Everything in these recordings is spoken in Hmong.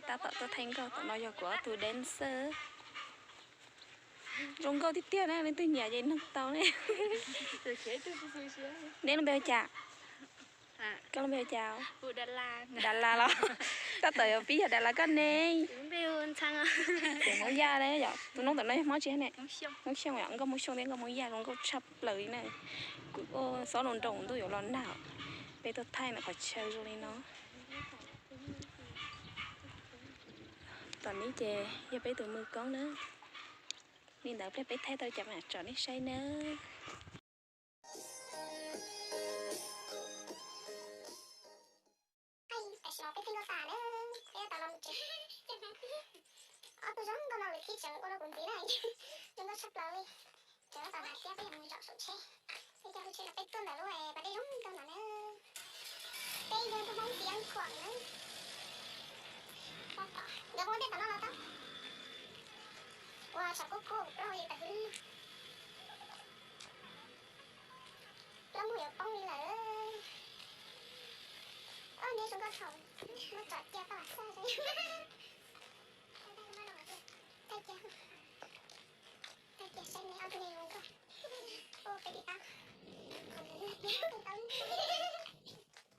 Tab tom tuaj thaij nkauj, tom no yog kuv ob tug dancer. Zoo nkauj tiag tiag na, leej twg nyiam ces nug tau ne. Neb lub npe hu cas? Koj lub npe hu cas? Dalas los? Tab tom yuav pib yog Dalas koj ne. Kuv Hmoob Yaj na yom. Tus noob tom no yog Hmoob tsi ne? Hmoob Xyooj yom, nkauj Hmoob Xyooj thiab nkauj Hmoob Yaj zoo nkauj tshaj plaws li na. Kuv ua xob nroo nroo ntuj yuav los nag, peb tuaj thaij ntawm qhov chaw zoo li no. Tom no ces yog peb tus mwj koob na. Li ntawd pliag peb thaij tau cas mam tsom nej saib nawb. Tam sim no peb thaij nkauj tas na, peb tau los mus tsev. Ob tug zoo nkauj no lawv thiaj tseem ua rau kuv ntxiv na, zoo nkauj tshaj plaws li. Tseem tab tom hnav thiab, peb yuav mus zaum saum tsheb. Peb cov hauv tsheb no peb tuaj ntawm lub pas dej zoo nkauj no na. Peb yog tus Hmoob Diav Khuam na. Nkawd ua ntej tom no los tau. Ua saum kub kub plaub li tas hwv. Plaub muag yuav poob li lawm. Ob, neb zoo nkauj thaum muab tsom cia tau xwb. Thaij cia, thaij cia saib neb ob tug zoo nkauj. Ua peb tiv tau.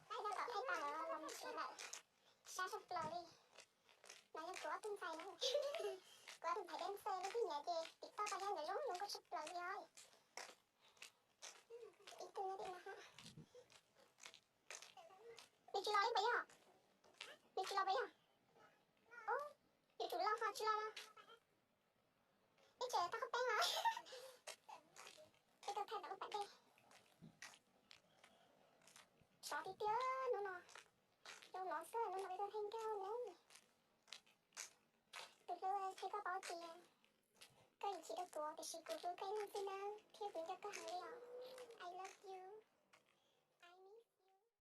Thaij tau, thaij tau los mus tsev lawm. Sab tshaj plaws li. No yog kuv ob tug ntxhais na. Kuv ob tug ntxhais dancer, leej twg nyiam ces tiv toj tau, nkawd zoo nkauj tshaj plaws li os. Ib tug nyob tim no. Nws tsis los li puas yog? Nws tsis los puas yog? Ub, yuav tsum los ho tsis los los. Ib txwm tau qhov peeb los. Peb tuaj thaij ntawm lub pas dej. Sov tiag tiag hnub no. Zoo no xwb, hnub no peb tuaj thaij nkauj na. Tus hlub, koj paub tias koj yeej chim rau kuv tiam sis kuv hlub koj ib leeg xwb na, thiab kuv nco koj heev li os.